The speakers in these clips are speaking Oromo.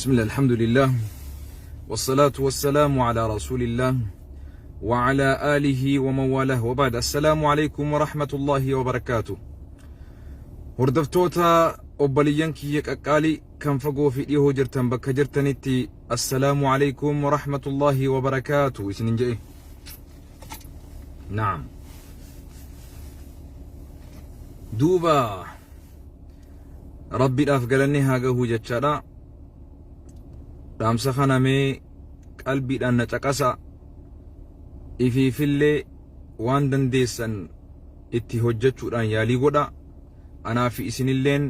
بسم الله الحمد لله والصلاة والسلام على رسول الله وعلى آله ومن والاه وبعد السلام عليكم ورحمة الله وبركاته. Hordoftoota obboleeyyan kiyya qaqqaalii kan fagoo fi dhihoo jirtan bakka jirtanitti assalaamu alaikum wa rahmatullahi wa barakaatu isinin jedhe. Naam. Duuba Rabbiidhaaf galanni haa gahuu jechaadha. Dhaamsa kana mee qalbiidhaan na caqasa. Ifiifillee waan dandeessan itti hojjechuudhaan yaalii godha. Anaa fi isinilleen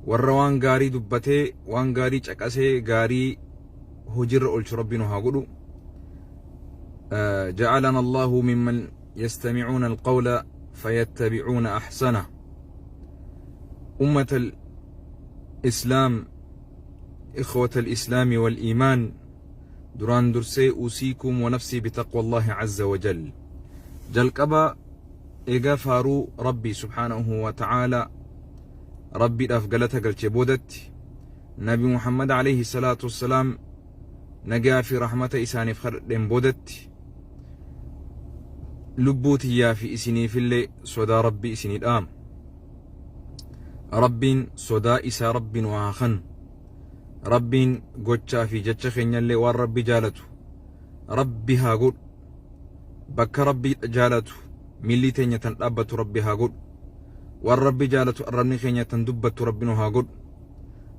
warra waan gaarii dubbatee, waan gaarii caqasee, gaarii hojiirra oolchu Rabbi nu haa godhu. Ja'alana Allahu mimman yastami'uuna alqawla fayattabi'uuna ahsana. أمة الإسلام إخوة الإسلام والإيمان duraan dursee أوصيكم ونفسي بتقوى الله عز وجل. Jalqaba eegaa faaruu Rabbii سبحانه وتعالى Rabbiidhaaf galata galche boodatti Nabi Muhammad عليه الصلاة والسلام nagaa fi rahmata isaaniif kadhadheen boodatti lubbuu tiyyaa fi isiniifillee sodaa Rabbii isinii dhaama. Rabbiin sodaa isaa Rabbi nu haa kanu. Rabbiin gochaa fi jecha keenyallee waan Rabbi jaalatu Rabbi haa godhu. Bakka Rabbi jaalatu miilli teenya tan dhaabbattu Rabbi haa godhu. Waan Rabbi jaalatu arrabni keenya tan dubbattu Rabbi nu haa godhu.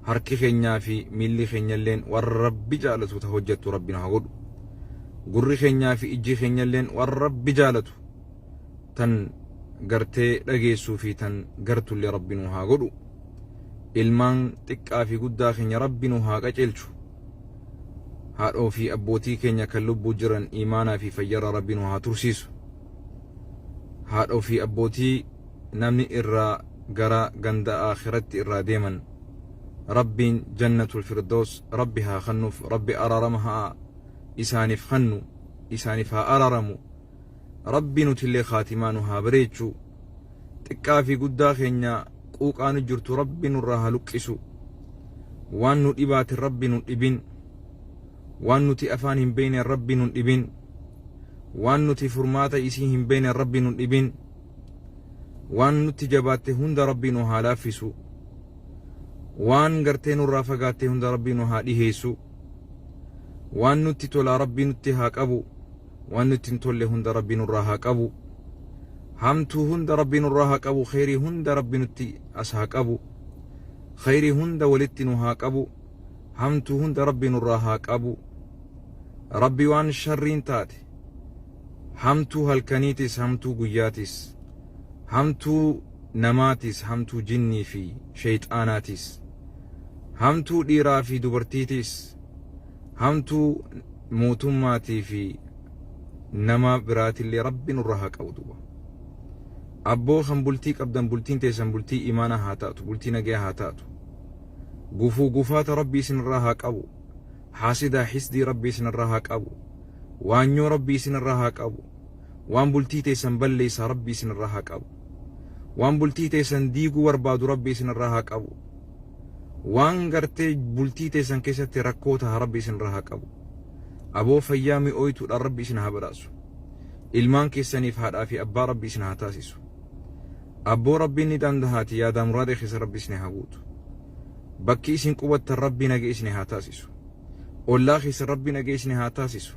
Harki keenyaa fi miilli keenyalleen waan Rabbi jaalatu ta hojjettu Rabbi nu haa godhu. Gurri keenyaa fi ijji keenyalleen waan Rabbi jaalatu tan gartee dhageessuu fi tan gartullee Rabbi nu haa godhu. Ilmaan xiqqaa fi guddaa keenya Rabbi nu haa qaceelchu. Haadhoo fi abbootii keenya kan lubbuu jiran iimaanaa fi fayyarra Rabbi nu haa tursiisu. Haadhoo fi abbootii namni irraa gara ganda aakiratti irraa deeman Rabbiin jannatul firdaws Rabbi haa kennuuf, Rabbi araarama haa isaaniif kennu, isaaniif haa araaramu. Rabbi nutillee kaatimaa nu haa bareechu. Xiqqaa fi guddaa keenya quuqaa nu jirtu Rabbi nurraa haa luqqisu. Waan nu dhibaatin Rabbi nu dhibin. Waan nuti afaan hin beekneen Rabbi nu dhibin. Waan nuti furmaata isii hin beekneen Rabbi nu dhibin. Waan nutti jabaatte hunda Rabbi nu haa laaffisu. Waan gartee nurraa fagaatte hunda Rabbi nu haa dhiheessu. Waan nutti tolaa Rabbi nutti haa qabu. Waan nutti hin tolle hunda Rabbi nurraa haa qabu. Hamtuu hunda Rabbi nurraa haa qabu. Kheyrii hunda Rabbi nutti as haa qabu. Kheyrii hunda walitti nu haa qabu. Hamtuu hunda Rabbi nurraa haa qabu. Rabbi waan sharriin taate hamtuu halkaniitis hamtuu guyyaatis hamtuu namaatis hamtuu jinnii fi sheyxaanaatis hamtuu dhiiraa fi dubartiitis hamtuu mootummaatii fi nama biraatillee Rabbi nurra haa qabu duuba. Abboo kan bultii qabdan bultiin teessan bultii imaanaa haa taatu, bultii nagayaa haa taatu. Gufuu gufaata Rabbi isinirraa haa qabu. Haasidaa hisdii Rabbi isinirraa haa qabu. Waanyoo Rabbi isinirraa haa qabu. Waan bultii teessan balleessaa Rabbi isinirraa haa qabu. Waan bultii teessan diiguu barbaadu Rabbi isinirraa haa qabu. Waan gartee bultii teessan keessatti rakkoo taha Rabbi isinirraa haa qabu. Aboo fayyaa mi'ooytuudhaan Rabbi isin haa badhaasu. Ilmaan keessaniif haadhaa fi abbaa Rabbi isin haa taasisu. Abboo Rabbiin ni dandahaati yaadaa muraada keessa Rabbi isin haa guutu. Bakki isin qubattan Rabbi naga isin haa taasisu. Ollaa keessa Rabbi naga isin haa taasisu.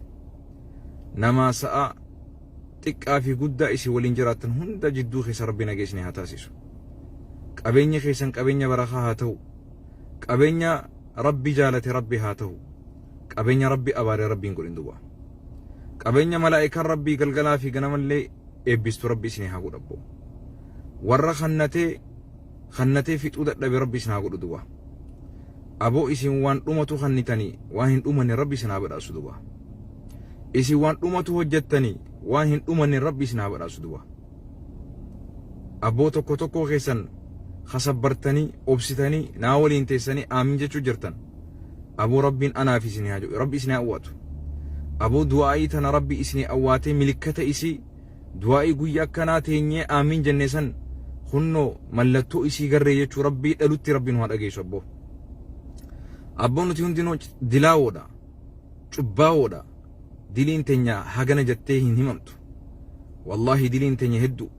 Namaa sa'a xiqqaa fi guddaa isin waliin jiraattan hunda jidduu keessa Rabbi naga isin haa taasisu. Qabeenya keessan qabeenya barakaa haa ta'u. Qabeenya Rabbi jaalate Rabbi haa ta'u. Qabeenya Rabbi abaare Rabbiin godhin duuba. Qabeenya malaa'ikaan Rabbii galgalaa fi ganamallee eebbistu Rabbi isin haa godhu abboo. Warra kannatee kannatee fixuu dadhabe Rabbi isin haa godhu duuba. Aboo isin waan dhumatu kannitanii waan hin dhumanne Rabbi isin haa badhaasu duuba. Isin waan dhumatu hojjettanii waan hin dhumanne Rabbi isin haa badhaasu duuba. Abboo tokko tokkoo keessan kasabbartanii obsitanii naa waliin teessanii aamin jechuu jirtan. Aboo Rabbiin anaaf isin haa jedhu Rabbi isin haa awwaatu. Aboo du'aa'ii tana Rabbi isin awwaatee milikkata isii du'aa'ii guyyaa akkanaa teenyee aamin jenne san kunnoo mallattoo isii garree jechuu Rabbii dhalutti Rabbi nu haa dhageessu abboo. Abboon nuti hundinuu dilaawoodha, cubbaawoodha. Diliin teenya hagana jettee hin himamtu. Wallaahi diliin teenya hedduu.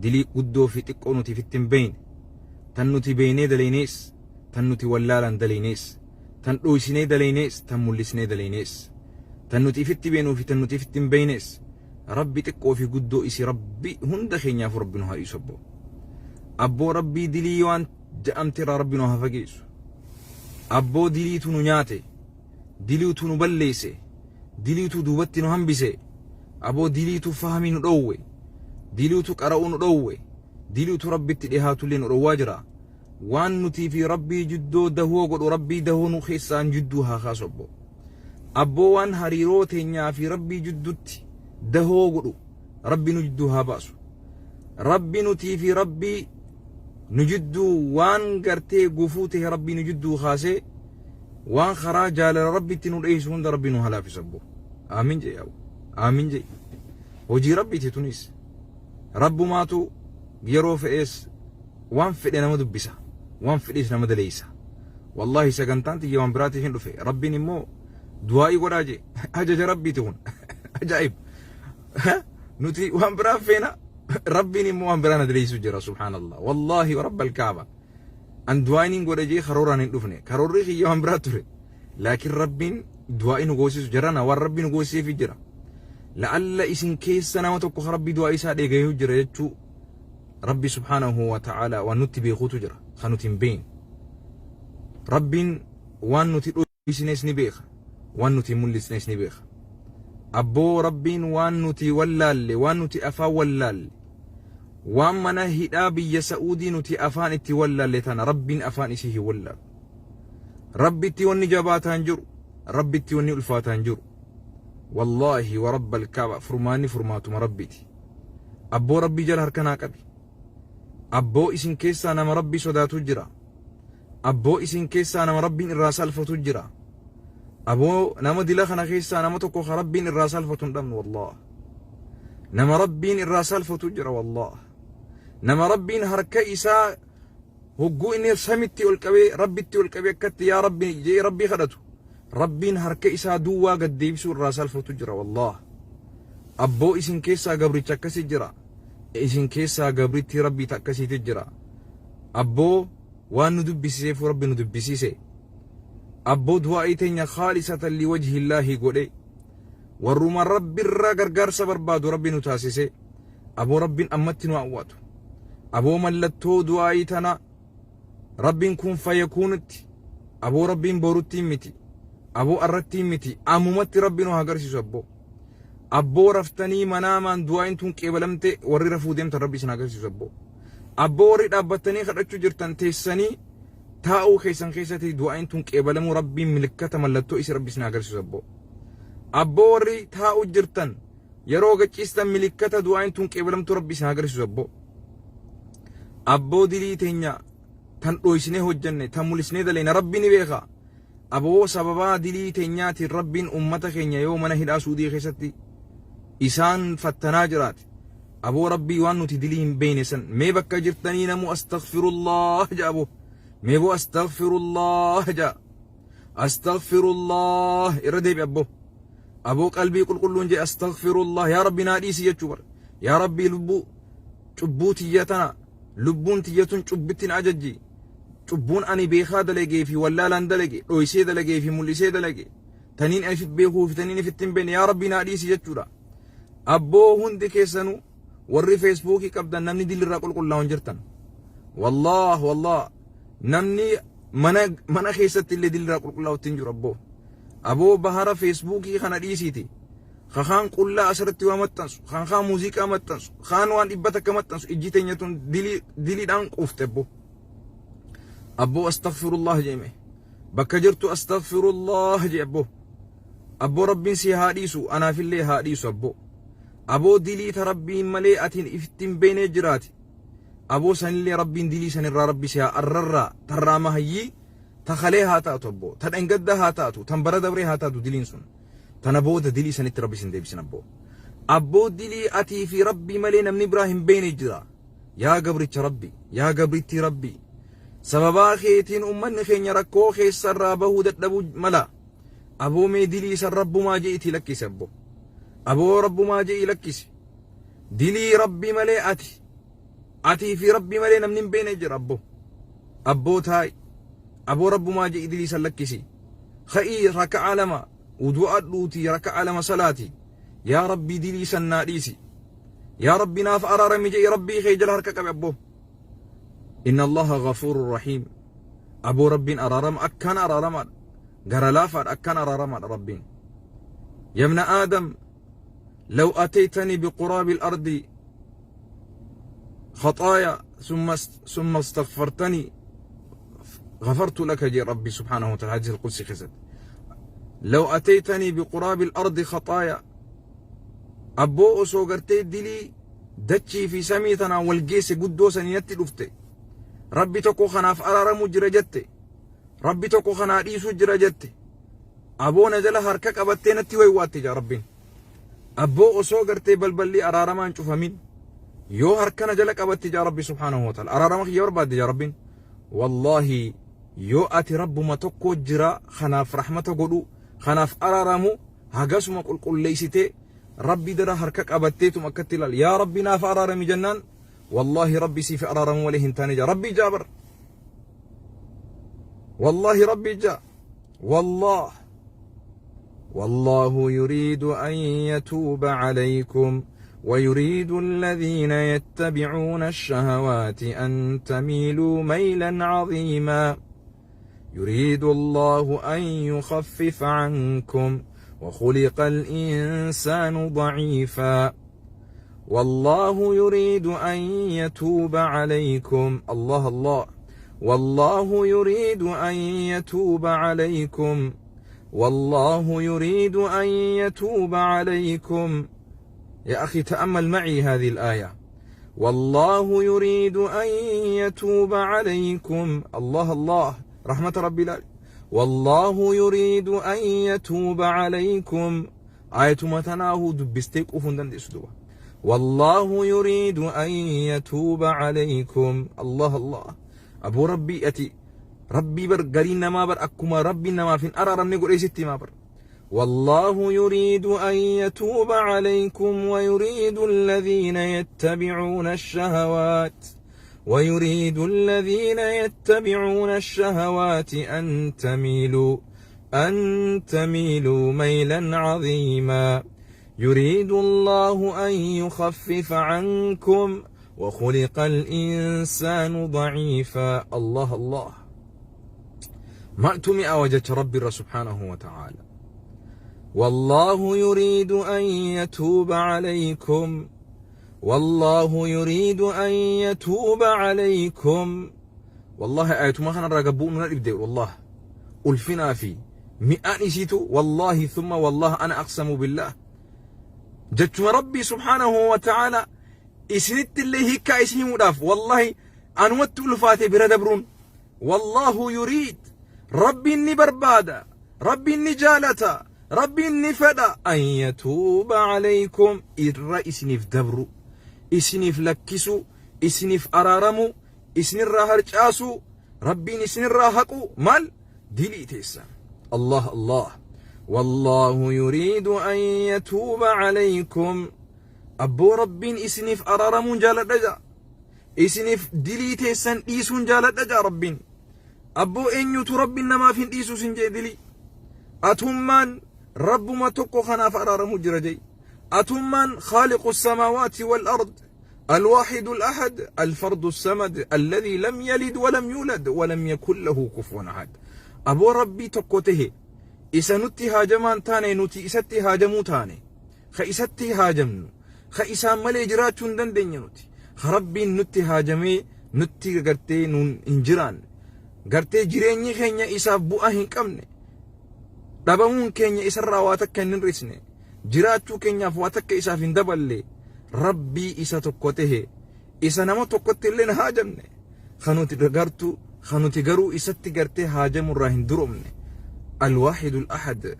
Dilii guddoo fi xiqqoo nuti ifitti hin beeyne. Tan nuti beeynee dalaynees, tan nuti wallaalaan dalaynees, tan dhooysinee dalaynees, tan mul'isnee dalaynees. Tan nuti ifitti beenuu fi tan nuti ifitti hin beeynees. Rabbi xiqqoo fi guddoo isii Rabbi hunda keenyaafuu Rabbi nu haa dhiisu abboo. Abboo Rabbii dilii waan ja'amte irraa Rabbi nu haa fageessu. Abboo diliitu nu nyaate. Diliitu nu balleesse. Diliitu duubatti nu hambise. Aboo diliitu fahmii nu dhoowwe. Diliitu qara'uu nu dhoowwe. Diliitu Rabbitti dhihaatullee nu dhowwaa jira. Waan nutii fi Rabbii jiddoo dahoo godhu Rabbii dahoo nu keessaan jidduu haa kaasu abboo. Abboo waan hariiroo teenyaa fi Rabbii jiddutti dahoo godhu Rabbi nu jidduu haa baasu. Rabbi nutii fi Rabbii nu jidduu waan gartee gufuu ta'e Rabbii nu jidduu kaasee waan karaa jaalala Rabbitti nu dheessu hunda Rabbi nu haa laaffisu abboo. Aamin jedhi abbo. Aamin jedhi. Hojii Rabbiiti tunis. Rabbumaatu yeroo fedhees waan fedhe nama dubbisa. Waan fedhees nama daleessa. Wallaahi sagantaan tiyya waan biraatiif hin dhufe. Rabbiin immoo du'aa'ii godhaa jee. Ajaja Rabbiiti kun. Ajaa'ib. Nuti waan biraa feena. Rabbiin immoo waan biraa na daleessu jira subhaanallah. Wallaahi rabbal kaaba. An du'aa'iin godha jee karooraan hin dhufne. Karoorri kiyya waan biraa ture. Laakiin Rabbiin du'aa'ii nu goosisu jarana waan Rabbi nu goosiseefi jira. La'alla isin keessa nama tokko ka Rabbi du'aa isaa dheegayuu jira jechuu Rabbi subhaanahu wa ta'ala waan nutti beekuutu jira kan nuti hin beekne. Rabbiin waan nuti dhoysines ni beeka waan nuti mul'isnes ni beeka. Abboo Rabbiin waan nuti wallaalle waan nuti afaan wallaalle waan mana hidhaa biyya Sa'uudii nuti afaan itti wallaalle tana Rabbiin afaan isii hin wallaalu. Rabbitti wanni jabaataa hin jiru. Rabbitti wanni ulfaataa hin jiru. Wallaahi wa rabbal kaaba furmaanni furmaatuma Rabbiiti. Abboo Rabbii jala harka naa qabi. Abboo isin keessaa nama Rabbii sodaatu jira. Abboo isin keessaa nama Rabbiin irraa salfatu jira. Aboo nama dila kana keessaa nama tokko ka Rabbiin irraa salfatu hin dhabnu wallaah. Nama Rabbiin irraa salfatu jira wallaah. Nama Rabbiin harka isaa Hogguu inni samitti ol qabee Rabbitti ol qabee akkatti yaa Rabbi jedhee Rabbii kadhatu Rabbiin harka isaa duwwaa gad deebisuu irraa salfatu jira wallaah. Abboo isin keessaa gabricha akkasii jira. Isin keessaa gabrittii Rabbii ta akkasiiti jira. Abboo waan nu dubbisiseefuu Rabbi nu dubbisiise. Abboo du'aa'ii teenya khaalisatan liwajhillaahi godhe. Warruma Rabbirraa gargaarsa barbaadu Rabbi nu taasise. Aboo Rabbiin ammatti nu awwaatu. Aboo mallattoo du'aa'ii tana Rabbiin kun fayakuunutti aboo Rabbiin boruttiin miti aboo arrattiin miti ammumatti Rabbi nu haa agarsiisu abboo. Abboo raftanii manaamaan du'aa'iin tun qeebalamte warri rafuu deemtan Rabbi isin haa agarsiisu abboo. Abboo warri dhaabbattanii kadhachuu jirtan teessanii taa'uu keessan keessatti du'aa'iin tun qeebalamuu Rabbiin milikkata mallattoo isi Rabbi isin haa agarsiisu abboo. Abboo warri taa'uu jirtan Yeroo gachiistan milikkata du'aayin tun qeebalamtuu rabbi isin haa agarsiisu abboo. Abboo dilii teenya tan dhooysinee hojjanne tan mul'isnee dalayna rabbi ni beeka. Aboo sababaa dilii teenyaatiin rabbiin ummata keenya yoo mana hidhaa suudii keessatti isaan fattanaa jiraate. Aboo rabbii waan nuti dilii hin beeyne san mee bakka jirtanii namuu astaghfirullah ja'a aboo. Mee boo astaghfirullah ja'a. Astaghfirullah irra deebi abboo. Aboo qalbii qulqulluun jee astaghfirullah yaa rabbi naa dhiisi jechuu bar. Yaa rabbii lubbuu cubbuu tiyya tana lubbuun tiyya tun cubbitti na ajajji. Cubbuun ani beekaa dalagee fi wallaalaan dalage dhoysee dalagee fi mul'isee dalage taniin ani beekuu fi taniin ifitti hin beekne yaa rabbii naa dhiisi jechuudha. Abboo hundi keessanuu warri feesbuukii qabdan namni dilirraa qulqullaa'u hin jirtan. Wallaah wallaah namni mana mana keessatti illee dilirraa qulqullaa'utti hin jiru abboo. Aboo bahara feesbuukii kana dhiisiiti. Kakaan qullaa asirratti waa maxxansu, kaan kaan muuziqaa maxxansu, kaan waan 100 maxxansu ijji teenya tun dilii diliidhaan quufte abboo. Abboo astaghfirullah jeeme. Bakka jirtu astaghfirullah jee abboo. Abboo rabbiin si haa dhiisu anaafillee haa dhiisu abboo. Aboo dilii ta rabbiin malee atiin ifitti hin beeknee jiraati. Aboo sanillee rabbiin dilii sanirraa rabbi si haa arrarraa tarraa mahayyii ta kalee haa taatu abboo ta dhengaddaa haa taatu tan bara dabree haa taatu diliin sun. Tana booda dilii sanitti rabbi sin deebisin abboo. Abboo dilii atii fi rabbii malee namni biraa hin beekne jira. Yaa gabricha rabbi yaa gabrittii rabbi. Sababaa keetiin ummanni keenya rakkoo keessarraa bahuu dadhabuu mala. Aboo mee dilii san Rabbumaa je'iitii lakkisi abbo. Aboo Rabbumaa je'ii lakkisi. Dilii Rabbi malee ati. Atii fi Rabbi malee namni hin beekne jira abbo. Abboo taa'i. Aboo Rabbumaa je'ii dilii san lakkisi. Ka'ii raka'aa lama wudu'adhuutii raka'aa lama salaati. Yaa Rabbii dilii san naa dhiisi. Yaa Rabbi naaf araarami je'i Rabbii kee jala harka qabi abboo. Inna Allaha ghafuurun rahiim. Aboo Rabbiin araarama akkaan araaramaadha. Gara laafaadha akkaan araaramaadha Rabbiin. Yabna Aadam law ataytanii biquraabi al-ardi khaxaaya summa istaghfartanii ghafartu laka jee Rabbi subhaanahu wa ta'ala hadiis al-qudsi keessatti. Law ataytanii biquraabi al-ardi khaxaaya abboo osoo gartee dilii dachii fi samii tanaan wal geesse guddoo sanii natti dhufte Rabbi tokko kanaaf araaramu jira jette Rabbi tokko kanaa dhiisuu jira jette aboo na jala harka qabattee natti waywaatte jaa Rabbiin abboo osoo gartee balballi araaramaa hin cufamin yoo harka na jala qabatte jaa Rabbi subhaanahu wa ta'ala araarama kiyya barbaadde jaa Rabbiin wallaahi yoo ati Rabbuma tokko jira kanaaf rahmata godhu kanaaf araaramu hagasuma qulqulleessitee Rabbi dara harka qabatteetum akkatti ilaal yaa Rabbi naaf araarami jennaan wallaahi Rabbi siif araaramu malee hin taane jaa Rabbi jaa bar wallaahi Rabbi jaa wallah والله يريد أن يتوب عليكم ويريد الذين يتبعون الشهوات أن تميلوا ميلا عظيما يريد الله أن يخفف عنكم وخلق الإنسان ضعيفا والله يريد أن يتوب عليكم الله الله والله يريد أن يتوب عليكم والله يريد أن يتوب عليكم يا أخي تأمل معي هذه الآية والله يريد أن يتوب عليكم الله الله رحمة ربي لا والله يريد أن يتوب عليكم آية متناه دبستيك أفندن دي والله يريد أن يتوب عليكم الله الله أبو ربي أتي ربي بر قرين ما بر أكما ربي ما فين أرى رمني قول ستي ما بر والله يريد أن يتوب عليكم ويريد الذين يتبعون الشهوات ويريد الذين يتبعون الشهوات أن تميلوا ميلا عظيما يريد الله أن يخفف عنكم وخلق الإنسان ضعيفا الله الله ما وجدت ربي سبحانه وتعالى والله يريد أن يتوب عليكم والله يريد أن يتوب عليكم والله آية ما خنا رقبون نبدأ والله ألفنا في مئة نسيت والله ثم والله أنا أقسم بالله جت ربي سبحانه وتعالى isinitti illee hiikkaa isin himuudhaaf wallahi anumatti ulfaate bira dabruun wallahu yuriid rabbiin ni barbaada rabbiin ni jaalata rabbiin ni fedha an yatuuba alaykum irra isiniif dabru isiniif lakkisu isiniif araaramu isinirraa harcaasu rabbiin isinirraa haqu maal dilii teessan allah allah والله يريد أن يتوب عليكم Abboo Rabbiin isiniif araaramuun jaaladha jaa. Isiniif dilii teessan dhiisuun jaaladha jaa Rabbiin. Abboo eenyutu Rabbiin namaaf hin dhiisu sin jee dilii. Atummaan Rabbuma tokko kanaaf araaramu jira jee. Atummaan khaaliqu samaawaati wal ard. الواحد الأحد الفرد الصمد الذي لم يلد ولم يولد ولم يكن له كفوا أحد أبو ربي تقوته إسا نتي هاجمان تاني نتي إساتي هاجمو تاني Ka isatti haajamnu, ka isaan malee jiraachuu hin dandeenye nuti. Ka Rabbiin nutti haajamee nutti gartee nuun hin jiraanne. Gartee jireenyi keenya isaaf bu'aa hin qabne. Dhabamuun keenya isarraa waa takka hin hir'isne. Jiraachuu keenyaaf waa takka isaaf hin daballe. Rabbii isa tokko tahe isa nama tokkotti illee hin haajamne. Ka nuti gartuu ka nuti garuu isatti gartee haajamurraa hin duromne. Alwaahidul ahad.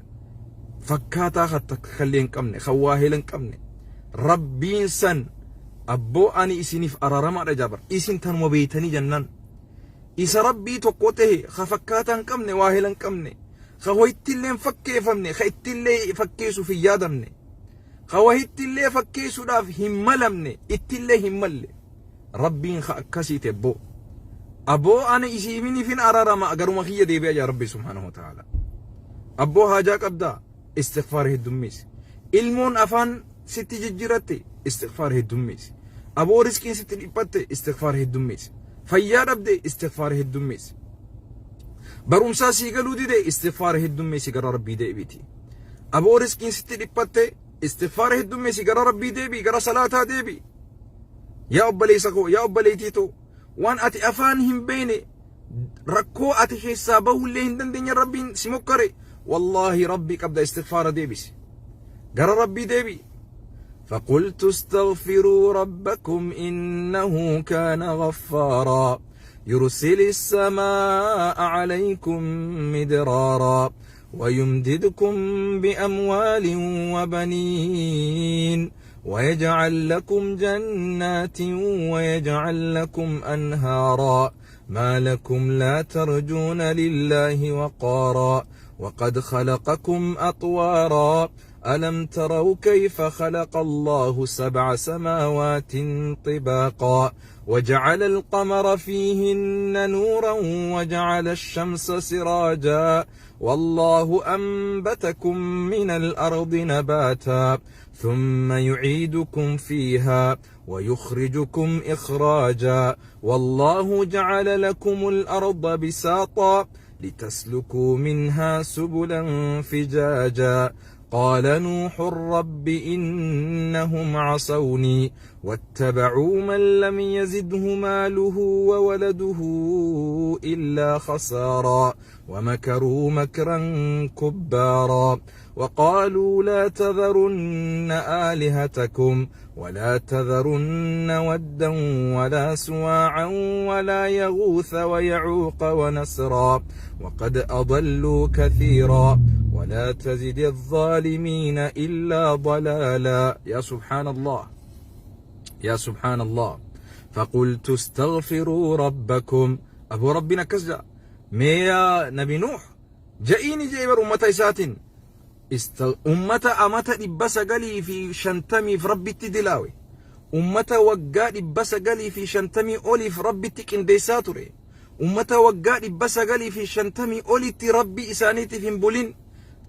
Fakkaataa kan takka illee hin qabne, kan waahila hin qabne. Rabbiin san abboo ani isiniif araaramaadha jaabar. Isin tanuma beeytanii jennaan. Isa Rabbii tokko tahe, ka fakkaataa hin qabne, waahila hin qabne, ka wahittillee hin fakkeeffamne, ka ittillee fakkeessuuf hin yaadamne, ka wahittillee fakkeessuudhaaf hin malamne, ittillee hin malle. Rabbiin ka akkasii te boo. Aboo ani isiifinifin ararama garuma kiyya deebi'a jaa Rabbi subhaanahu wa ta'ala. Abboo haajaa qabdaa istighfaar heddummeessi. Ilmoon afaan sitti jijjiratte istighfaar heddummeessi. Aboo rizqiin sitti dhiphatte istighfaar heddummeessi. Fayyaa dhabde istighfaar heddummeessi. Barumsaa sii galuu dide istighfaar heddummeessi gara Rabbii deebiiti. Aboo rizqiin sitti dhiphatte istighfaar heddummeessi gara Rabbii deebii gara salaataa deebii. Yaa obboleessa koo yaa obboleettii too waan ati afaan hin beekne rakkoo ati keessaa bahullee hin dandeenye Rabbiin si mokkare wallaahi Rabbii qabda istighfaara deebisi. Gara Rabbii deebi. فقلت استغفروا ربكم إنه كان غفارا يرسل السماء عليكم مدرارا ويمددكم بأموال وبنين ويجعل لكم جنات ويجعل لكم أنهارا ما لكم لا ترجون لله وقارا وقد خلقكم أطوارا ألم تروا كيف خلق الله 7 سماوات طباقا وجعل القمر فيهن نورا وجعل الشمس سراجا والله أنبتكم من الأرض نباتا ثم يعيدكم فيها ويخرجكم إخراجا والله جعل لكم الأرض بساطا لتسلكوا منها سبلا فجاجا قال نوح رب إنهم عصوني واتبعوا من لم يزده ماله وولده إلا خسارا ومكروا مكرا كبارا وقالوا لا تذرن آلهتكم ولا تذرن ودا ولا سواعا ولا يغوث ويعوق ونسرا وقد أضلوا كثيرا ولا تزد الظالمين إلا ضلالا. يا سبحان الله يا سبحان الله. فقلت استغفروا ربكم. أبو ربنا كزا ميا نبي نوح جئيني جئبر أمة إساتين أمة أمة 950 في ربي تدلاوي أمة وقا 950 أولي في ربي تكنديساتوري أمة وقا 950 أولي تربي إسانيتي في بولين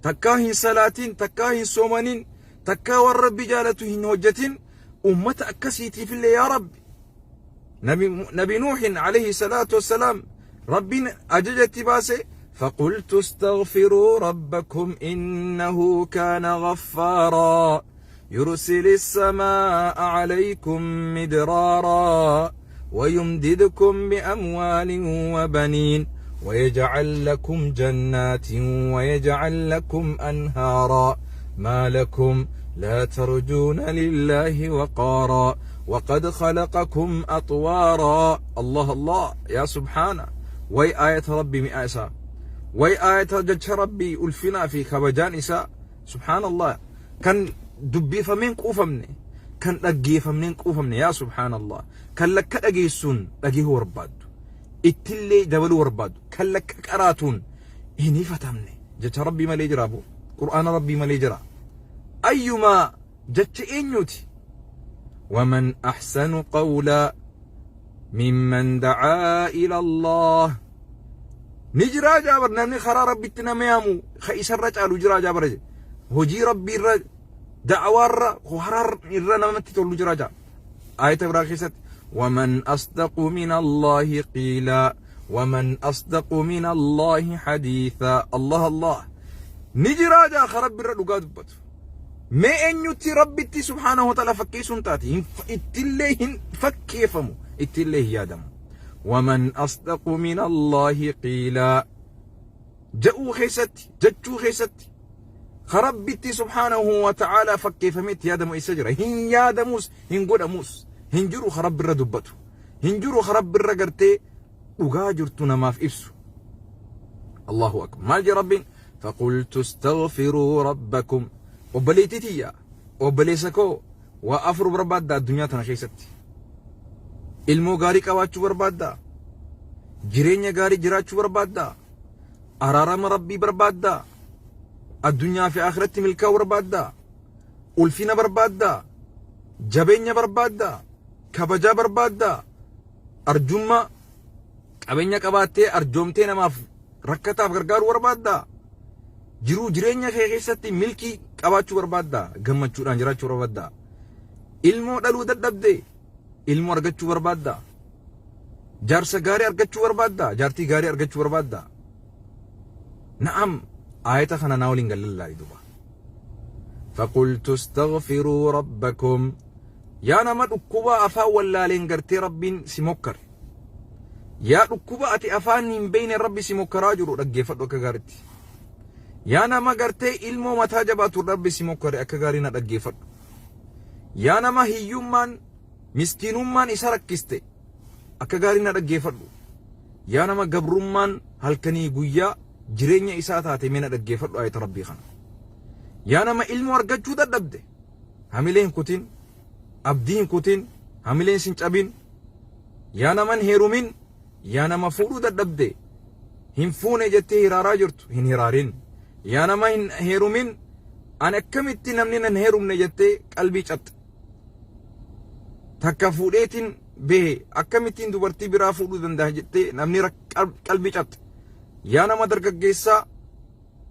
تكاهن صلاتين تكاهن صومانين تكا والرب جالته هجتين أمة أكسيتي في الله يا رب. نبي نوح عليه الصلاة والسلام ربي أججت باسي فقلت استغفروا ربكم إنه كان غفارا يرسل السماء عليكم مدرارا ويمددكم بأموال وبنين ويجعل لكم جنات ويجعل لكم أنهارا ما لكم لا ترجون لله وقارا وقد خلقكم أطوارا. الله الله يا سبحانه. وي آية ربي مئاسا وي آية جج ربي ألفنا في خبجان إساء سبحان الله. كان دبي فمين قوفمني كان لقي فمين قوفمني يا سبحان الله. كان لك أجيسون أجيه ورباد التلي دبلو ورباد كان لك كراتون هني فتمني جج ربي ما ليجرابو قرآن ربي ما ليجرا أيما جج إنيوتي. ومن أحسن قولا ممن دعا إلى الله. نجرا جابر نمني خرا ربي تنميامو خيس الرجال وجرا جابر هجي ربي دعوار خرار إرنا نمت جرا جابر آية براخيست ومن أصدق من الله قيلا ومن أصدق من الله حديثا. الله الله نجرا جا خرب الرجال ما أن ربي سبحانه وتعالى فكيسون تاتي اتلهن فكيفمو اتله يادم. ومن أصدق من الله قيلا جاءوا خيست جتشو خيست خربتي سبحانه وتعالى فكيفمت يادم إسجرة هن يادموس هن قدموس هنجرو خرب الردبتو هنجرو خرب الرقرتي وقاجرتنا ما في إفسو. الله أكبر. ما جي ربي فقلت استغفروا ربكم وبليتي وبليسكو وأفرو برباد الدنيا تنخيستي ilmoo gaarii qabaachuu barbaaddaa? Jireenya gaarii jiraachuu barbaaddaa? Araarama Rabbii barbaaddaa? Addunyaa fi akhiratti milkaa'uu barbaaddaa? Ulfina barbaaddaa? Jabeenya barbaaddaa? Kabajaa barbaaddaa? Arjummaa qabeenya qabaattee arjoomtee namaaf rakkataaf gargaaruu barbaaddaa? Jiruu jireenya kee keessatti milkii qabaachuu barbaaddaa? Gammachuudhaan jiraachuu barbaaddaa? Ilmoo dhaluu dadhabdee ilmoo argachuu barbaaddaa? Jaarsa gaarii argachuu barbaaddaa? Jaartii gaarii argachuu barbaaddaa? Na'am, aayata kana naa waliin gallallaa'i duba. Faqultu astaghfiruu rabbakum. Yaa nama dhukkuba afaan wallaaleen gartee Rabbiin si mokkare. Yaa dhukkuba ati afaan hin beekne Rabbi si mokkaraa jiru dhaggeeffadhu akka gaariitti. Yaa nama gartee ilmoo mataa jabaatu Rabbi si mokkare akka gaarii na dhaggeeffadhu. Yaa nama hiyyummaan miskiinummaan isa rakkiste akka gaarii na dhaggeeffadhu. Yaa nama gabrummaan halkanii guyyaa jireenya isaa taate mee na dhaggeeffadhu ayata Rabbii kana. Yaa nama ilmoo argachuu dadhabde hamilee hin kutin, abdii hin kutin, hamileen sin cabin. Yaa nama hin heerumin, yaa nama fuudhuu dadhabde hin fuune jettee hiraaraa jirtu hin hiraarin. Yaa nama hin heerumin, ani akkamitti namni nan heerumne jettee qalbii cabxe. Takka fuudheetiin bahe akkamittiin dubartii biraa fuudhuu danda'a jettee namni qalbii cabxe. Yaa nama dargaggeessaa,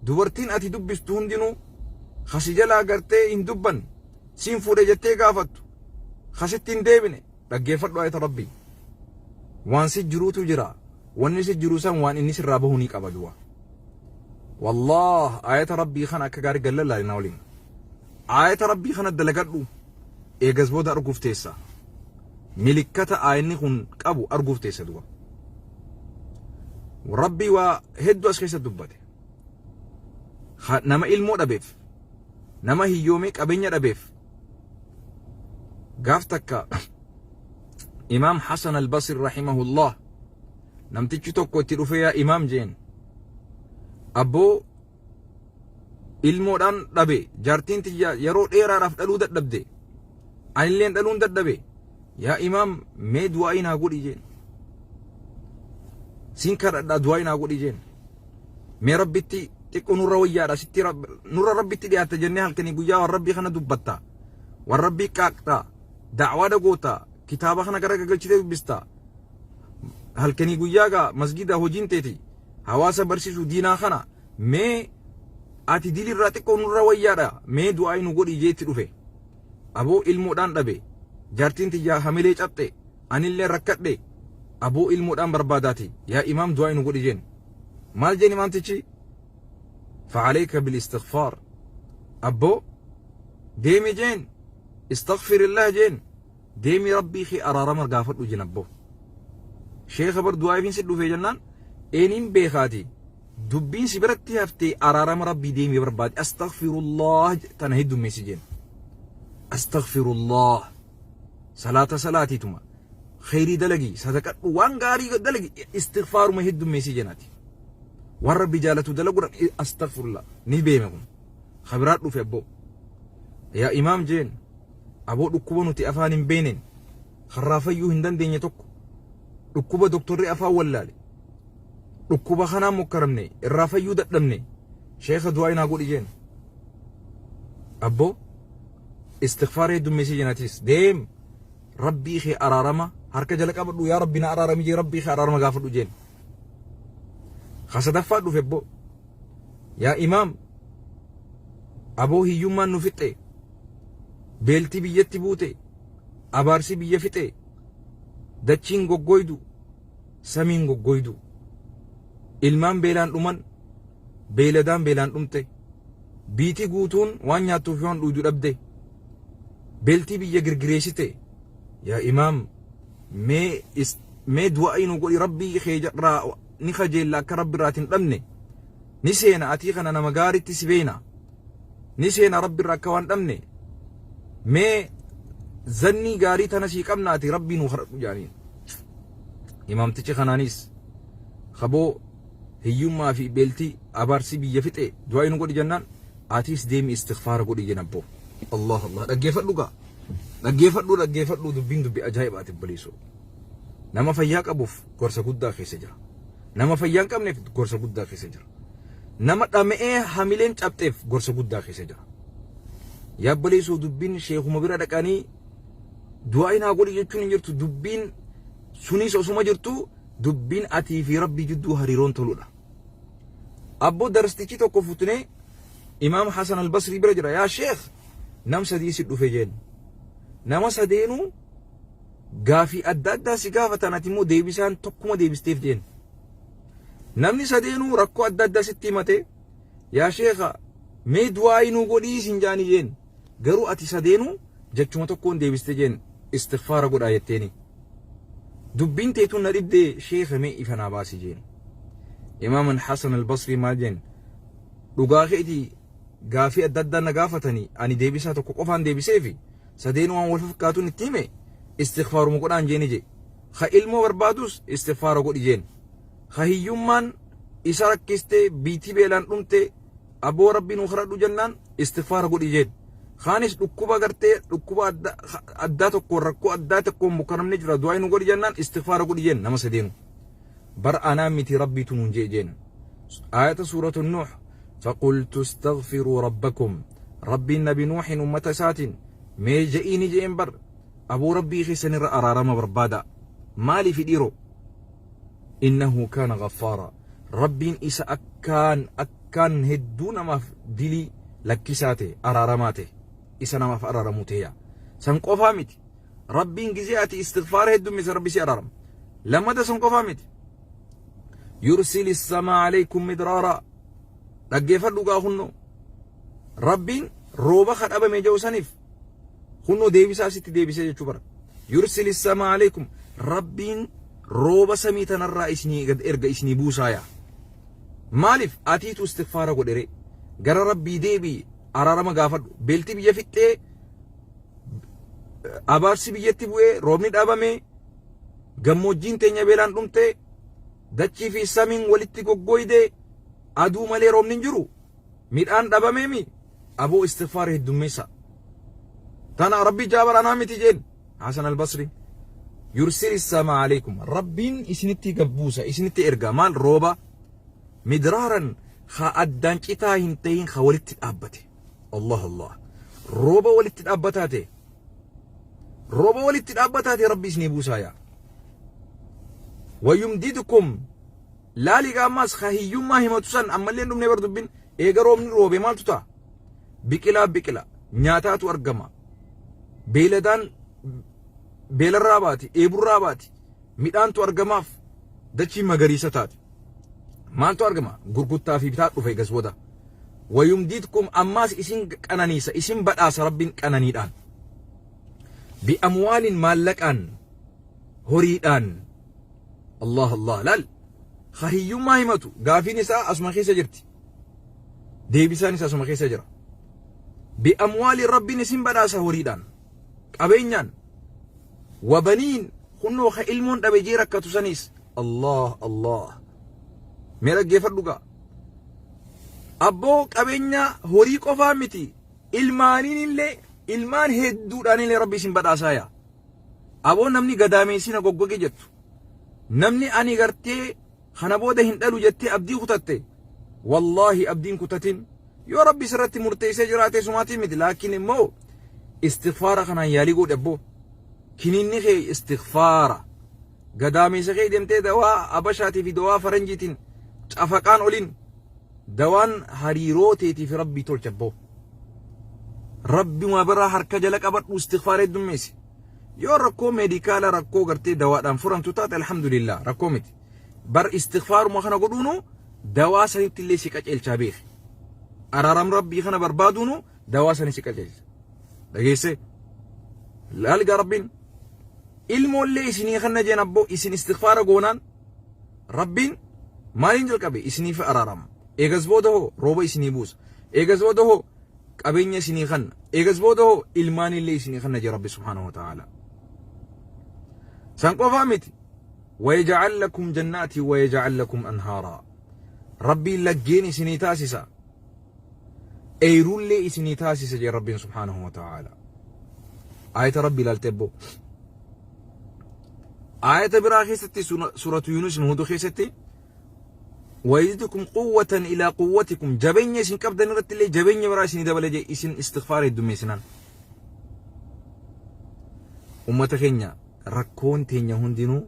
dubartiin ati dubbistu hundinuu kasi jalaa gartee hin dubbanne, siin fuudhe jettee gaafattu kasitti hin deebine, dhaggeeffadhu ayata Rabbii. Waan si jiruutu jira. Wanni si jiru san waan inni sirraa bahu ni qaba du'a. Wallaah, ayata Rabbii kana akka gaarii gallallaa na waliin. Ayata Rabbii kana dalagadhu, eegas booda arguuf teessa. Milikkata ayanni kun qabu arguuf teessa du'a. Rabbii waa hedduu as keessa dubbate. Nama ilmoo dhabeef, nama hiyyoomee qabeenya dhabeef, gaaf takka Imaam Hasan al-Basri rahimahullah namtichi tokko itti dhufee, "Yaa imaam," jeen, "abboo ilmoodhaan dhabe, jaartiin tiyya yeroo dheeraadhaaf dhaluu dadhabde, anilleen dhaluun dadhabe, yaa imaam, mee du'aa'ii naa godhi," jeen. "Siin kadhadhaa, du'aa'ii naa godhi," jeen. "Mee Rabbitti xiqqoo nurra wayyaadha, sitti nurra Rabbitti dhiyaatta jennee halkanii guyyaa waan Rabbii kana dubbatta, waan Rabbii qaaqxa, da'waa dhagoota, kitaaba kana gara gagalchitee dubbista, halkanii guyyaa gaa masgida hojiin teeti hawaasa barsiisuu diinaa kana, mee ati dilirraa xiqqoo nurra wayyaadha, mee du'aa'ii nu godhi," jeetti dhufe. "Aboo, ilmoodhaan dhabe, jaartiin tiyyaa hamilee cabxe, anillee rakkadhe, aboo ilmoodhaan barbaadaati, yaa imaam, du'aa'ii nu godhi," jeen. Maal jeen imaamtichi? "فعليك بالاستغفار. Abboo, deemi," jeen. "استغفر الله," jeen. "Deemi, Rabbii kee araarama gaafadhu," jeen. "Abboo sheekha, bar du'aa'iifin si dhufe," jennaan, "Eeniin beekaati, dubbiin si biratti haftee, araarama Rabbii deemi barbaadi, أستغفر الله tana heddummeessi," jeen. "أستغفر الله, salaata salaatiituma kheyrii dalagi, sadaqadhu, waan gaarii dalagi, istighfaaruma heddummeessi," jenaati. Waan Rabbi jaalatu dalaguudhaan أستغفر الله. Ni beeme kun kabiraa dhufe. "Abboo, yaa imaam," jeen, "aboo dhukkuba nuti afaan hin beenen karraa fayyuu hin dandeenye tokko, dhukkuba doktorri afaan wallaale, dhukkuba kanaan mokkaramne, irraa fayyuu dadhabne, sheekha, du'aa naa godhi," jeen. "Abboo, istighfaara heddummeessii," jenatis. "Deem, Rabbii kee araarama harka jala qabadhu, yaa Rabbi na araarami jee, Rabbii kee araarama gaafadhu," jeen. Kasadaffaa dhufe. "Abboo, yaa imaam, aboo hiyyummaan nu fixe, beeltii biyyatti buute, abaarsi biyya fixe, dachiin goggoydu, samiin goggoydu, ilmaan beelaan dhuman, beeyladaan beelaan dhumte, biitii guutuun waan nyaattuuf waan dhuydu dhabde, beeltii biyya girgireessite, yaa imaam, mee du'aa nu godhi, Rabbii kee irraa ni kajeella, akka Rabbi irraatiin dhabne ni seena, atii kana nama gaaritti si beeyna, ni seena Rabbi irraa akka waan dhabne, mee zannii gaarii tana sii qabna, ati Rabbii nuu kadhadhu," jaaniin. Imaamtichi kanaanis, "Kaboo hiyyummaa fi beeltii abaarsi biyya fixe, du'aa nu godhi," jennaan, "Atiis deemi, istighfaara godhi," jenna. Abboo, Allah Allah, dhaggeeffadhu gaa, dhaggeeffadhu, dhaggeeffadhu, dubbiin dubbi ajaa'ibaati, obboleessoo. Nama fayyaa qabuuf gorsa guddaa keessa jira. Nama fayyaa hin qabneef gorsa guddaa keessa jira. Nama dhama'ee hamileen cabxeef gorsa guddaa keessa jira. Yaabboleessoo dubbiin sheekuma bira dhaqanii du'aa naa godhi jechuun hin jirtu dubbiin sunis osuma jirtu dubbiin atii fi rabbii jidduu hariiroon toludha. Abboo darstichi tokko futnee Imaam Hasan al-Basrii bira jira. Yaa sheekh nam sadii si dhufe jeen. Nama sadeenuu gaafii adda addaa si gaafatan ati immoo deebisaan tokkuma deebisteef jeen. Namni sadeenuu rakkoo adda addaa sitti himate yaa sheekha mee du'aa'ii nuu godhii sin jaani jeen. Garuu ati sadeenuu jechuma tokkoon deebiste jeen istighfaara godhaa jetteeni. Dubbiin teetuun na dhibdee sheekha mee ifa naa baasi jeen. Imaam Hasan al-Basrii maal jeen dhugaa keetii gaafii adda addaa na gaafatanii ani deebisaa tokko qofaan deebiseefi sadeenuu waan wal fakkaatuun itti hime istighfaaruma godhaan jeeni jee. Ka ilmoo barbaadus istighfaara godhi jeen. Ka hiyyummaan isa rakkistee biitii beelaan dhumte aboo rabbii nuu kadhadhu jennaan istighfaara godhi jeen. Kaanis dhukkuba gartee dhukkuba addaa tokkoon rakkoo addaa tokkoon mukkanamne jira du'aa nu godhi jennaan istighfaara godhi jeen nama sadeenu. Bar anaa miti rabbiitu nuun jee jeen. Aayata suuratu Nuux faqultu istaghfiruu rabbakum rabbiin nabi Nuuhin ummata isaatiin mee je'iini jeen bar aboo rabbii keessanirra araarama barbaada. Maaliif dhiiroo? Innahu kaana ghaffaaraa. Rabbiin isa akkaan akkaan hedduu namaaf dilii lakkisaa ta'e araaramaa ta'e isa namaaf araaramu ta'e san qofaa miti. Rabbiin gizee ati istighfaara heddummise rabbi si araarama. Lammata san qofaa miti. Yursili samaa alaykum midraaraa. Dhaggeeffadhu gaa kunnoo. Rabbiin rooba ka dhabame jedhu saniif Kunoo deebisaa sitti deebisee jechuu bara. Yursili samaa alaikum. Rabbiin rooba samii tanarraa isinii gad erga isinii buusaa yaa. Maaliif atiitu istighfaara godhere gara rabbii deebii araarama gaafadhu. Beelti biyya fixxee abaarsi biyyatti bu'ee roobni dhabame gammoojjiin teenya beelaan dhumte dachii fi samiin walitti goggoyde aduu malee roobni hin jiru. Midhaan dhabameemi aboo istighfaara heddummeessa. Tana rabbi jaabar anaa miti jeen Hasan al-Basri. Yursil sama alaikum. Rabbiin isinitti gabbuusa isinitti erga maal rooba midraaran ha addaan citaa hin ta'in ha walitti dhaabbate. Allah Allah. Rooba walitti dhaabbataa ta'e. Rooba walitti dhaabbataa ta'e rabbi isinii buusaa yaa. Wayumdidukum Laali gaa ammaas ka hiyyummaa himatu san ammallee hin dhumne bar dubbin eega roobni roobe maaltu ta'a? Biqilaa biqila nyaataatu argama. Beeyladaan beelarraa baati dheeburraa baati midhaantu argamaaf dachiin magariisa taati. Maaltu argama? Gurguttaa fi bitaa dhufe egas booda. Wayumdiidkum ammaas isin qananiisa isin badhaasa rabbiin qananiidhaan. Bi'amwaalin maallaqaan horiidhaan Allah Allah laal ka hiyyummaa himatu gaafiin isaa asuma keessa jirti deebisaan isaa asuma keessa jira bi amwaali rabbiin isin badhaasa horiidhaan qabeenyaan wabaniin kunnoo ka ilmoon dhabe jee rakkatu saniis Allah Allah mee dhaggeeffadhu gaa abboo qabeenya horii qofaa miti ilmaaniin illee ilmaan hedduudhaan illee rabbi isin badhaasaa yaa Aboo namni gadaameessina goggoge jettu. Namni ani gartee kana booda hin dhalu jettee abdii kutatte. Wallaahi abdiin kutatin. Yoo rabbi sirratti murteessee jiraate sumaatii miti laakiin immoo istighfaara kanaan yaalii godhi abboo. Kiniinni kee istighfaara. Gadaameessa kee deemtee dawaa abashaatii fi dawaa faranjiitiin cafaqaan oliin dawaan hariiroo teetii fi rabbii tolcha abboo. Rabbuma biraa harka jala qabadhu istighfaara heddummeessi. Yoo rakkoo meedikaala rakkoo gartee dawaadhaan furamtu taate alhamdulillah rakkoo miti. Bar istighfaaruma kana godhuunu dawaa sanitti illee si qaceelchaa beeki. Araaram rabbii kana barbaaduunu dawaa sani si qaceelcha. Dhageessee? Laaligaa rabbiin ilmoollee isinii kanna jeen abboo isin istighfaara goonaan Rabbiin maaliin jalqabe isiniif araarama. Eegas booda hoo rooba isinii buusa. Eegas booda hoo qabeenya isinii kanna. Eegas booda hoo ilmaan illee isinii kanna jee Rabbi subhaanahu wa ta'ala. San qofaa miti. Wayaja'al lakum jannaati wayaja'al lakum anhaaraa. Rabbiin laggeen isinii taasisa. Eeyruullee isinii taasisa jee Rabbiin subhaanahu wa ta'ala. Ayata Rabbi ilaalte ebboo. Aayata biraa keessatti suuratu Yuunus Huudu keessatti wayizidukum quwwatan ilaa quwwatikum jabeenya isin qabdan irratti illee jabeenya biraa isinii dabala jee isin istighfaara heddummeessinaan. Ummata keenya rakkoon teenya hundinuu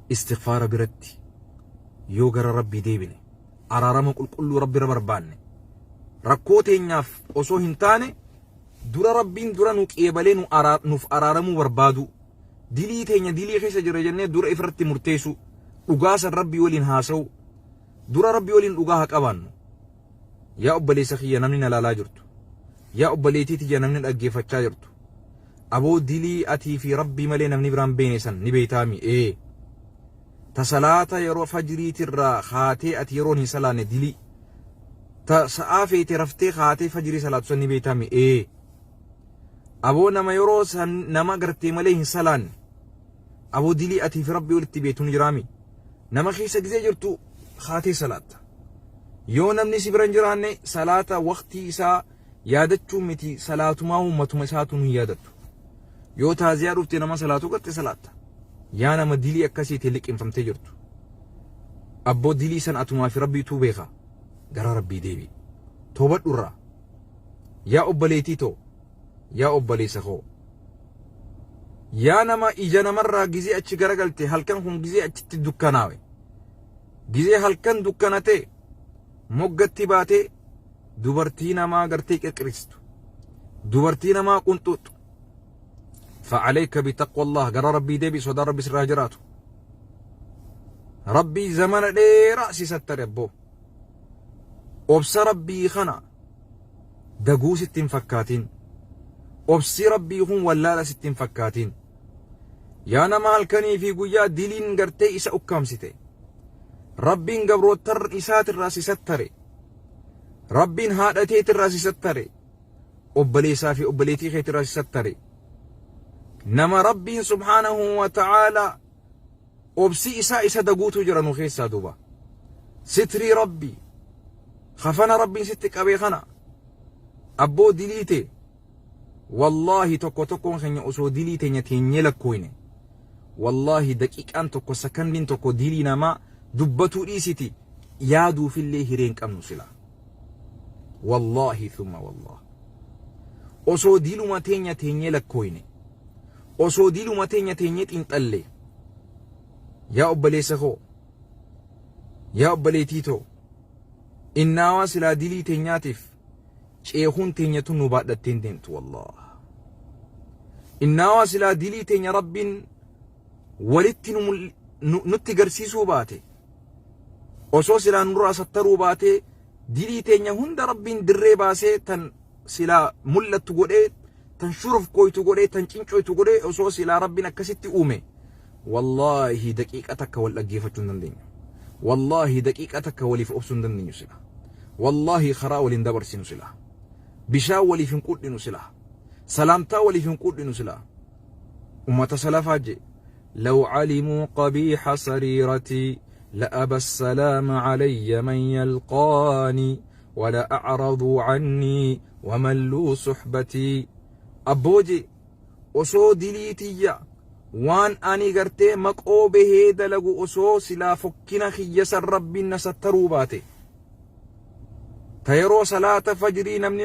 istighfaara biratti yoo gara Rabbii deebine araarama qulqulluu Rabbi irra barbaanne rakkoo teenyaaf osoo hin taane dura Rabbiin dura nu qeebalee nu nuuf araaramuu barbaaduu dilii teenya dilii keessa jira jennee dura ifirratti murteessuu dhugaa san Rabbii waliin haasa'uu dura Rabbii waliin dhugaa haa qabaannu. Yaa obboleessa kiyya namni na laalaa jirtu yaa obboleettii tiyya namni dhaggeeffachaa jirtu aboo dilii atii fi Rabbii malee namni biraan beene san ni beeytaami ee ta salaata yeroo fajriitirraa kaatee ati yeroon hin salaanne dilii ta sa'aa feete raftee kaatee fajrii salaatu san ni beeytaami ee aboo nama yeroo san nama gartee malee hin salaanne aboo dilii atii fi Rabbii walitti beektu ni jiraami nama keessa gizee jirtu kaatee salaatta yoo namni si bira hin jiraanne salaata waqtii isaa yaadachuu miti salaatumaa matuma isaatu hin yaadattu yoo taaziyaa dhufte nama salaatu garte salaatta yaa nama dilii akkasiitiin liqimfamtee jirtu abboo dilii san atumaa fi rabbiituu beeka gara rabbii deebi toobadhu irraa yaa obboleettii too yaa obboleessa koo yaa nama ija namarraa gizee achi garagalte halkan kun gizee achitti dukkanaawe gizee halkan dukkanatee moggatti baatee dubartii namaa gartee qirqiristu dubartii namaa qunxuuxxu فعليك بتقوى الله gara rabbii deebi sodaa rabbi sirraa jiraatu rabbii zamana dheeraa si sattare abboo obsa rabbii kana daguu sitti hin fakkaatin obsi rabbii kun wallaala sitti hin fakkaatin yaa nama halkanii fi guyyaa diliin gartee isa ukkaamsite rabbiin gabroottar isaatirraa si sattare rabbiin haadha teetirraa si sattare obboleessaa fi obboleettii keetirraa si sattare nama rabbiin subhaanahu wa ta'aalaa obsi isaa isa daguutu jira nu keessaa duuba sitrii rabbii kafana rabbiin sitti qabee kana abboo diliite wallaahi tokko tokkoon keenya osoo dilii teenya teenyee lakkooyne wallaahi daqiiqaan tokko sakandiin tokko dilii namaa dubbatuu dhiisiti yaaduufillee hiree hin qabnu sila wallaahi thumma wallahi osoo diluma teenya teenyee lakkooyne osoo diluma teenya teenyee xiinxalle yaa obboleessa koo yaa obboleettii too innaawaa silaa dilii teenyaatiif ceekuun teenya tun nu baadhattee hin deemtu wallaah innaawaa silaa dilii teenya rabbiin walitti nutti garsiisuu baate osoo silaa nurraa sattaruu baatee dilii teenya hunda rabbiin dirree baasee tan silaa mul'attu godhee tan shuruf kooytu godhee tan cincoytu godhee osoo silaa rabbiin akkasitti uume wallaahi daqiiqa takka wal dhaggeeffachuu hin dandeenyu wallaahi daqiiqa takka waliif obsuu hin dandeenyu sila wallaahi karaa waliin dabarsinu sila bishaan waliif hin qudhinu sila salaamtaa waliif hin qudhinu sila ummata salafaa je لو علموا قبيح سريرتي لأبى السلام علي من يلقاني ولا أعرضوا عني وملوا صحبتي أبوجي osoo dilii tiyya waan ani gartee maqoo bahee dalagu osoo silaa fokkina kiyya san rabbiin na sattaruu baate ta yeroo salaata fajrii namni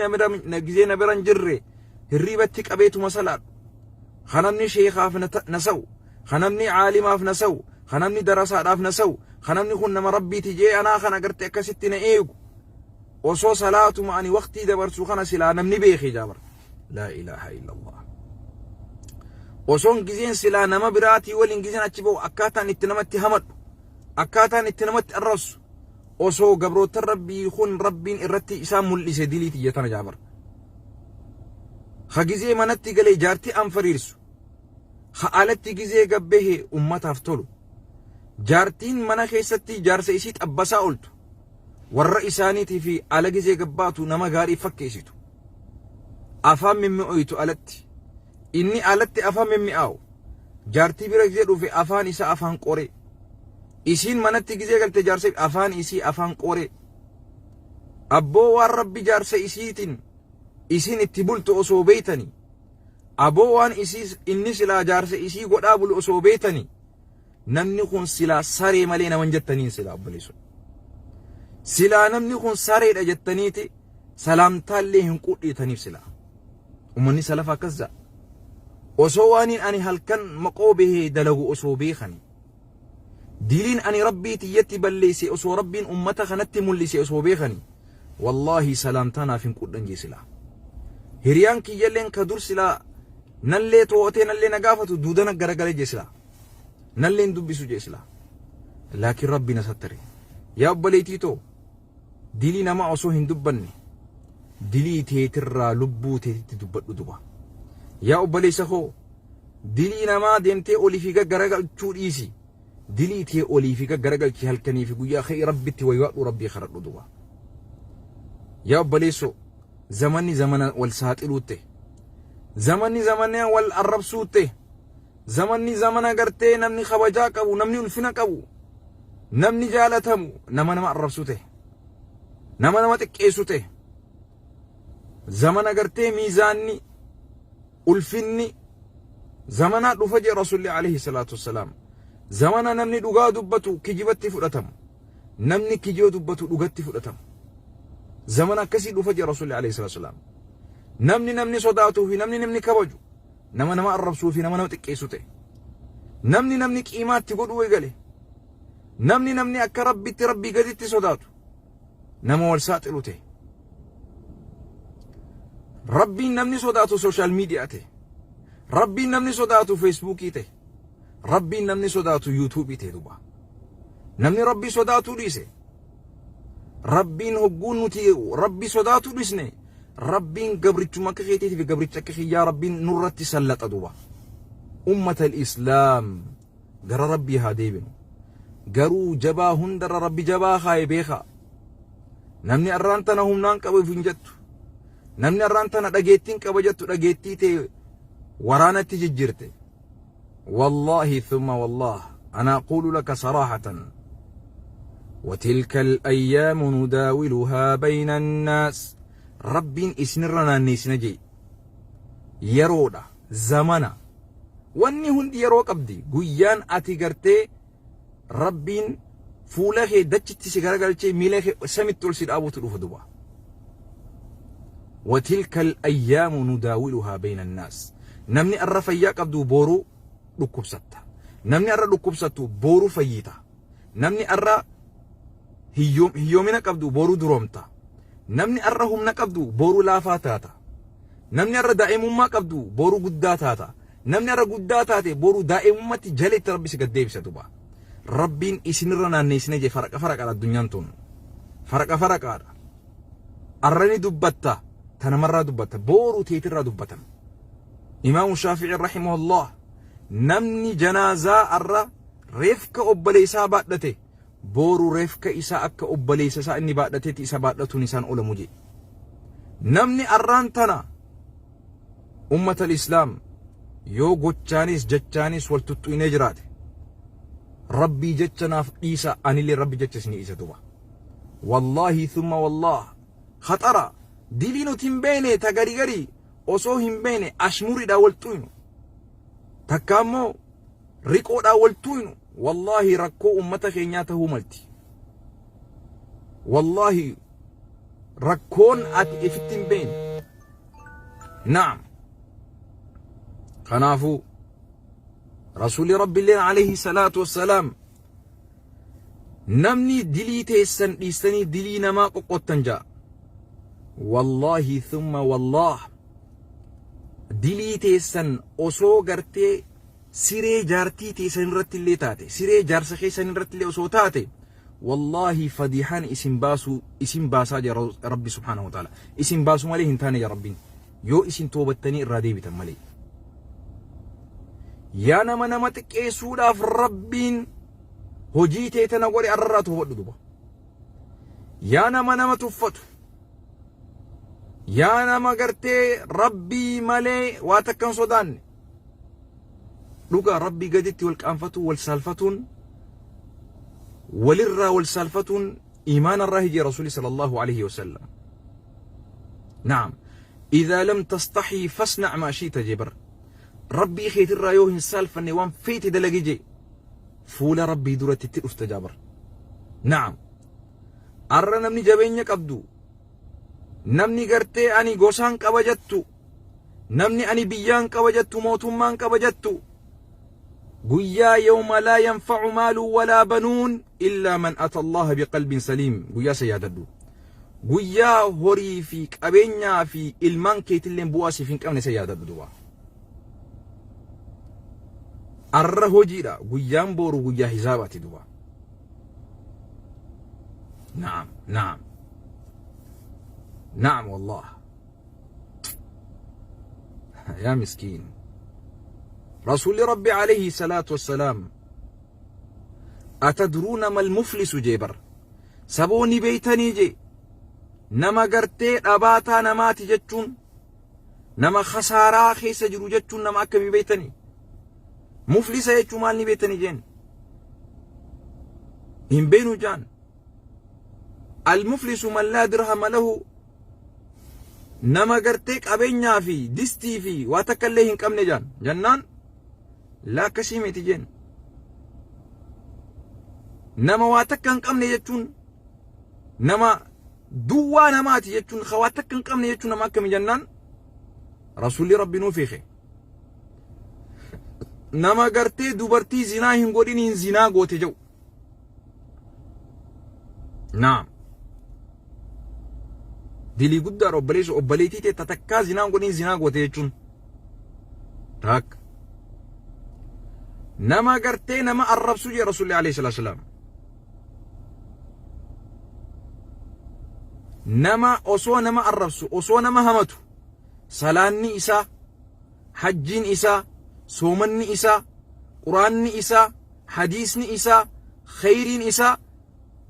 na gizee na bira hin jirre hirriibatti qabeetuma salaadhu ka namni sheekaaf na sa'u ka namni caalimaaf na sa'u ka namni darasaadhaaf na sa'u ka namni kun nama rabbiiti jee anaa kana garte akkasitti na eegu osoo salaatuma ani waqtii dabarsu kana silaa namni beeke jaabar laa ilaaha illallah osoon gizeen silaa nama biraatii waliin gizeen achi ba'u akkaataan itti namatti hamadhu akkaataan itti namatti arrabsu osoo gabroottan rabbii kun rabbiin irratti isaan mul'ise dilii tiyya tana jaabar ha gizee manatti galee jaartii an fariirsu ha alatti gizee gabbahe ummataaf tolu jaartiin mana keessatti jaarsa isii xabbasaa oltu warra isaaniitii fi ala gizee gabbaatu nama gaarii fakkeessitu afaan mimmi'ooytu alatti inni alatti afaan mimmi'aawu jaartii bira gizee dhufe afaan isaa afaan qoree isiin manatti gizee galte jaarsa afaan isii afaan qoree abboo waan rabbi jaarsa isiitiin isiin itti bultu osoo beeytanii Aboo waan isii inni silaa jaarsa isii godhaa bulu osoo beetani namni kun silaa saree malee naman jettaniin silaa obboleessu. Silaa namni kun sareedha jettaniiti salaamtaallee hin qudhiitaniif silaa. Ummanni salafa akkas ja'a. Osoo waaniin ani halkan maqoo bahee dalagu osoo beekani. Diliin ani Rabbii tiyyatti balleesse osoo Rabbiin ummata kanatti mul'ise osoo beekani wallaahi salaamtaa naaf hin qudhan jee silaa. Hiriyaan kiyyalleen ka dur silaa nallee too'atee nallee na gaafatu duudana garagale jee silaa. Nallee hin dubbisu jee silaa. Laakiin Rabbi na sattare. Yaa obboleettii too dilii namaa osoo hin dubbanne dilii teetirraa lubbuu teetitti dubbadhu duba. Yaa obboleessa koo Dilii namaa deemtee olii fi gaggaragalchuu dhiisi. Dilii tee olii fi gaggaragalchi halkanii fi guyyaa ka'ii Rabbitti waywaadhu Rabbii kadhadhu duba. Yaa obboleessoo zamanni zamana wal saaxiluu ta'e. Zamanni zamana wal arrabsuu ta'e. Zamanni zamana gartee namni kabajaa qabu namni ulfina qabu namni jaalatamu nama nama arrabsuu ta'e. Nama nama xiqqeessu ta'e. Zamana gartee miizaanni ulfinni zamanaa dhufa jee Rasuulli alayhi salaatu wassalaam. Zamana namni dhugaa dubbatu kijibatti fudhatamu. Namni kijiba dubbatu dhugatti fudhatamu. Zamana akkasii dhufa jee Rasuulli alayhi salaatu wassalaam. Namni namni sodaatuu fi namni namni kabaju nama nama arrabsuu fi nama nama xiqqeessu ta'e. Namni namni qiimaatti godhuu eegale. Namni namni akka rabbitti rabbii gaditti sodaatu. Nama wal saaxilu ta'e. Rabbiin namni sodaatu sooshaal miidiyaa ta'e. Rabbiin namni sodaatu feesbuukii ta'e. Rabbiin namni sodaatu yuutuubii ta'e duba. Namni rabbii sodaatuu dhiise. Rabbiin hogguu nuti rabbii sodaatuu dhiisne rabbiin gabrichuma akka keetiitii fi gabricha akka kiyyaa rabbiin nurratti sallaxa duba. Ummata islaam gara rabbii haa deebinu. Garuu jabaa hundarra rabbi jabaa kaaye beekaa. Namni arraan tana humnaan qaba if hin jettu. Namni arraan tana dhageettiin qaba jettu dhageettii tee waraanatti jijjiirte. Wallaahi thumma wallaah ana aquulu laka saraahatan. وتلك الأيام نداولها بين الناس ربين إسنرنا naanneessina jee yeroodha zamana Wanni hundi yeroo qabdi. Guyyaan ati gartee Rabbiin fuula kee dachitti si garagalchee miila kee samitti ol si dhaabutu dhufa duba. Watilka al-ayyaamu nudaawiluhaa bayna annaas. Namni arra fayyaa qabdu boru dhukkubsatta. Namni arra dhukkubsattu boru fayyita. Namni arra hiyyoomina qabdu boru duroomta. Namni arra humna qabdu boru laafaa taata. Namni har'a daa'imummaa qabdu boru guddaa taata. Namni har'a guddaa taate boru daa'imummatti jaleetti Rabbi si gad deebisa duba. Rabbiin isinirra naanneessine jee faraqa faraqaadha addunyaan tun. Faraqa faraqaadha. Arra ni dubbatta ta namarraa dubbatta boru teetirraa dubbatan. Imaamu Shaafi'i rahimahullah namni janaazaa arra reefka obboleessaa baadhate Booru reefka isaa akka obboleessa isaa inni baadhatetti isa baadhatuun isaan olamu jedhe. Namni arraan tana ummata islaam yoo gochaanis jechaanis wal tuttu'inee jiraate rabbii jecha naaf dhiisa anillee rabbi jecha isinii dhiisa duba. Wallaahi thumma wallaah khaxara dilii nuti hin beekne ta gari gari osoo hin beekne ashmuriidhaan wal xuynu takka ammoo riqoodhaan wal tuuynu wallaahi rakkoo ummata keenyaa tahuu malti. Wallaahi rakkoon ati ifitti hin beekne. Naam. Kanaafuu Rasuulli Rabbiilleen alayhi salaatu wassalaam namni dilii teessan dhiistanii dilii namaa qoqqottan ja'a. Wallaahi thumma wallaah dilii teessan osoo gartee siree jaartii teessan irratti illee taate siree jaarsa keessan irratti illee osoo taate wallaahi fadihaan isin baasuu isin baasaa jira rabbi subhaanahu wa ta'ala isin baasu malee hin taane jira rabbiin yoo isin toobattanii irraa deebitan malee yaa nama nama xiqqeessuudhaaf rabbiin hojii tee tana godhe arrarraa toobadhu duba yaa nama nama tuffatu Yaa nama gartee rabbii malee waa takka hin sodaanne. Dhugaa rabbii gaditti wal qaanfatuu wal saalfatuun walirraa wal saalfatuun iimaana irraa hijee rasuuli sallallahu alaihi wasallam. Naam. Idhaa lam tastaxii fasna' maa shiita jee bar. Rabbii keetirraa yoo hin saalfanne waan feete dalagi jee fuula Rabbii duratti itti dhufta jaabar. Na'am. Arra namni jabeenya qabdu, namni gartee ani gosaan qaba jettu, namni ani biyyaan qaba jettu, mootummaan qaba jettu, guyyaa yawma laa yanfa'u maalu walaa banuun illaa man ata Allaha biqalbin saliim guyyaa san yaadadhu. Guyyaa horii fi qabeenyaa fi ilmaan keetilleen bu'aa siif hin qabne san yaadadhu duba. Arra hojiidha guyyaan booru guyyaa hisaabaati duba. Naam, naam. Naam wallah. Yaa miskiin. Rasuulli Rabbi alayhi salaatu wassalaam atadruuna mal muflisu jee bar. Saboo ni beeytanii jee. Nama gartee dhabaataa namaati jechuun nama khasaaraa keessa jiru jechuun nama akkamii beeytanii? Muflisa jechuun maal ni beektanii jeen? Hin beenu jaan. Al-muflisu man laa dirhama lahu nama gartee qabeenyaa fi distii fi waa takka illee hin qabne jaan. Jennaan laa akkasii miti jeen. Nama waa takka hin qabne jechuun nama duwwaa namaati jechuun ka waa takka hin qabne jechuun nama akkami jennaan Rasuulli Rabbi nuuf hiike. Nama gartee dubartii zinaa hin godhiniin zinaa goote jedhu. Naam. Dilii guddaadha obboleessu obboleettii tee tatakkaa zinaa hin godhin zinaa goote jechuun. Takka. Nama gartee nama arrabsu jee Rasuulli alayhi salaatu salaam. Nama osoo nama arrabsu osoo nama hamatu salaanni isaa hajjiin isaa, soomanni isaa, quraanni isaa, hadiisni isaa, kheyriin isaa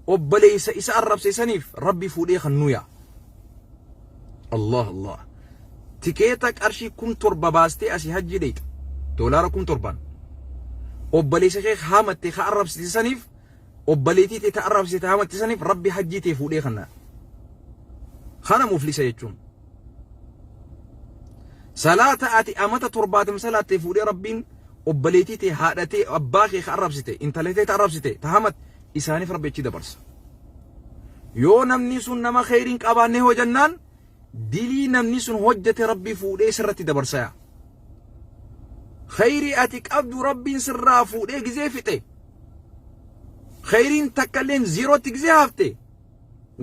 obboleessa isa arrabse saniif Rabbi fuudhee kannuu yaa. Allah Allah. Tikeeta qarshii 7000 baastee asii hajjii dheeyxa. Doolaara 7000n. Obboleessa kee haamatte ka arrabsite saniif obboleettii tee ta arrabsite haamatte saniif Rabbi hajjii tee fuudhee kannaa. Kana muflisa jechuun. Salaata ati amata 70 salaatte fuudhee Rabbiin obboleettii tee haadha tee abbaa kee ka arrabsite intala tee ta arrabsite ta hamat isaaniif Rabbi achi dabarsa. Yoo namni sun nama kheyriin qabaanne hoo jennaan dilii namni sun hojjete Rabbi fuudhee sirratti dabarsa yaa. Kheyrii ati qabdu Rabbiin sirraa fuudhee gizee fixe. Kheyriin takkalleen ziirootti gizee hafte.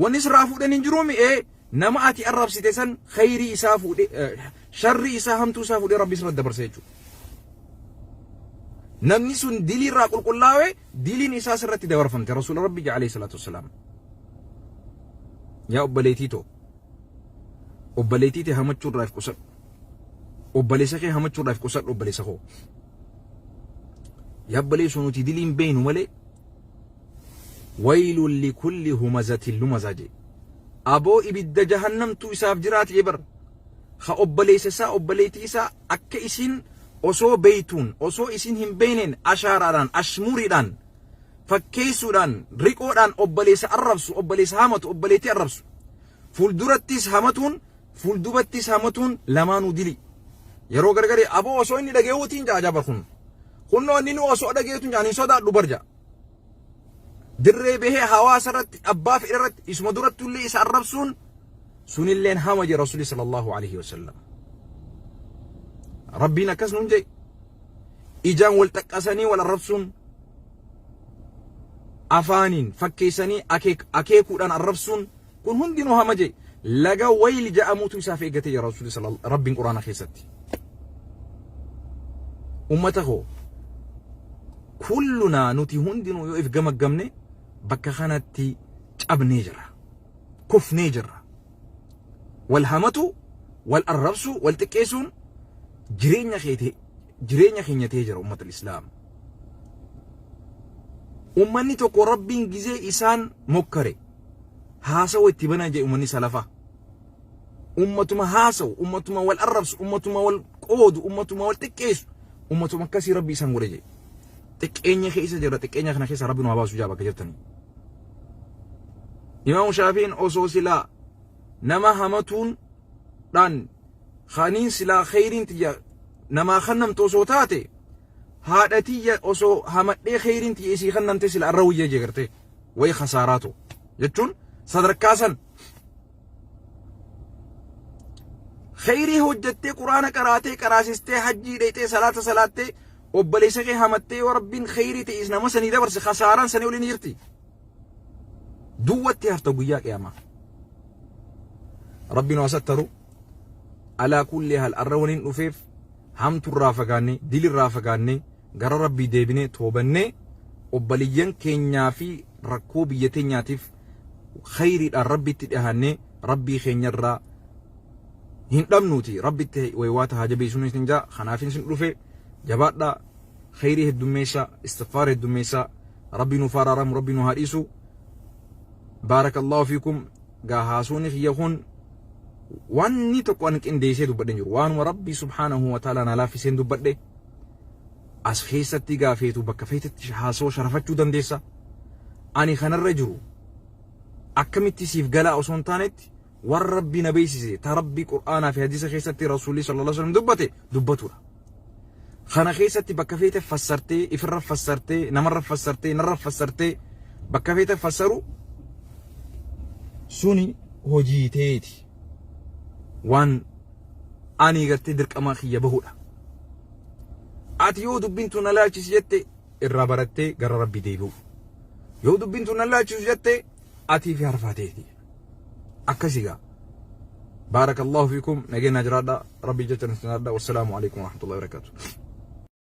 Wanni sirraa fuudhan hin jiruumi ee nama ati arrabsite san kheyrii isaa fuudhee sharrii isaa hamtuu isaa fuudhee Rabbi sirratti dabarsa jechuudha. Namni sun dilii irraa qulqullaawe diliin isaa sirratti dabarfamte Rasuula Rabbi alayhi salaatu wassalaam. Yaa obboleetii too obboleetii tee hamachuu irraa if qusadhu. Obboleessa kee hamachuu irraa if qusadhu obboleessa koo. Yaa obboleessoo nuti diliin beeynu malee Waylun likulli humazatin lumazaa jee. Aboo ibidda jahannamtu isaaf jiraate jee bar. Ka obboleessa isaa obboleettii isaa akka isiin osoo beeytuun osoo isiin hin beeyneen ashaaraadhaan ashmuuriidhaan fakkeessuudhaan riqoodhaan obboleessa arrabsu obboleessa hamatu obboleettii arrabsu. Fuuldurattis hamatuun fuuldubattis hamatuun lamaanuu dili. Yeroo gargaree aboo osoo inni dhageewuutiin ja'a jabar kun. Kunnoo inni nu osoo dhageetuun ja'an hin sodaadhu bar ja'a. Dirree bahee hawaasa irratti abbaa fedhe irratti isuma duratti illee isa arrabsuun sunilleen hama jee Rasuulli sallallahu alaihi wasallam. Rabbiin akkas nuun jee ijaan wal xaqqasanii wal arrabsuun afaaniin fakkeessanii akeekuudhaan arrabsuun kun hundinuu hama jee laga wayl ja'amuutu isaaf eeggate jira Rasuulli Rabbiin Quraana keessatti. Ummata koo kullunaa nuti hundinuu yoo if gamaggamne bakka kanatti cabnee jirra. Kufnee jirra. Wal hamatu, wal arrabsu, wal xiqqeessuun jireenya keete jireenya keenya ta'ee jira ummata islaam. Ummanni tokko Rabbiin gizee isaan mokkare haasawa itti banaa jedhe ummanni salafaa. Ummatuma haasawu, ummatuma wal arrabsu, ummatuma wal qoodu, ummatuma wal xiqqeessu, ummatuma akkasii Rabbi isaan godhe jedhe. Xiqqeenya keessa jirra, xiqqeenya kana keessa Rabbi nu haa baasu jaa bakka jirtanii. Imaamu Shaafiin osoo silaa nama hamatuun dhaan kaniin silaa kheyriin tiyya namaa kannamtu osoo taate haadha tiyya osoo hamadhee kheyriin tiyya isii kannamte sila arra wayya jee gartee way khasaaraatu jechuun sadarkaa san kheyrii hojjattee quraana qaraatee qaraasistee hajjii dheyxee salaata salaattee obboleessa kee hamattee yoo rabbiin kheyrii ta'e nama sanii dabarse khasaaraan sanii olii ni jirti. Duwwatti hafta guyyaa qiyaamaa. Rabbi nu haa sattaru. Alaa kulli haal arra waniin dhufeef hamturraa fagaannee dilirraa fagaannee gara rabbii deebinee toobannee obbaliyyan keenyaa fi rakkoo biyya teenyaatiif khayriidhaan rabbitti dhihaannee rabbii keenyarraa hin dhabnuuti rabbitti waywaata haa jabeessuun isin jaa kanaafin isin dhufe jabaadhaa khayrii heddummeessaa istighfaar heddummeessaa rabbi nuuf araaramu rabbi nu haa dhiisu baarakallahu fiikum gaa haasuuni kiyya kun wanni tokko an qindeessee dubbadhe hin jiru waanuma rabbi subhaanahu wa ta'ala na laaffiseen dubbadhe as keessatti gaa feetu bakka feetetti haasoo sharafachuu dandeessa ani kanarra jiru akkamitti siif galaa osoo hin taanetti waan rabbi na beeksise ta rabbi qur'aanaa fi hadiisa keessatti rasuulli sallallahu alaihi wasallam dubbate dubbatudha. Kana keessatti bakka feete fassartee ifirra fassartee namarra fassartee narra fassartee bakka feete fassaru suni hojii teeti waan ani gartee dirqama kiyya bahudha. Ati yoo dubbiin tun na laalchisi jette irraa barattee gara rabbi deebi'u. Yoo dubbiin tun na laalchisu jette atii fi harfaa teeti. Akkasi gaa. Baarakallahu fiikum nageenya jiraadha. Rabbi jecha nu jiraadha. Wassalaamu alaikum warahmatullahi wabarakatuh.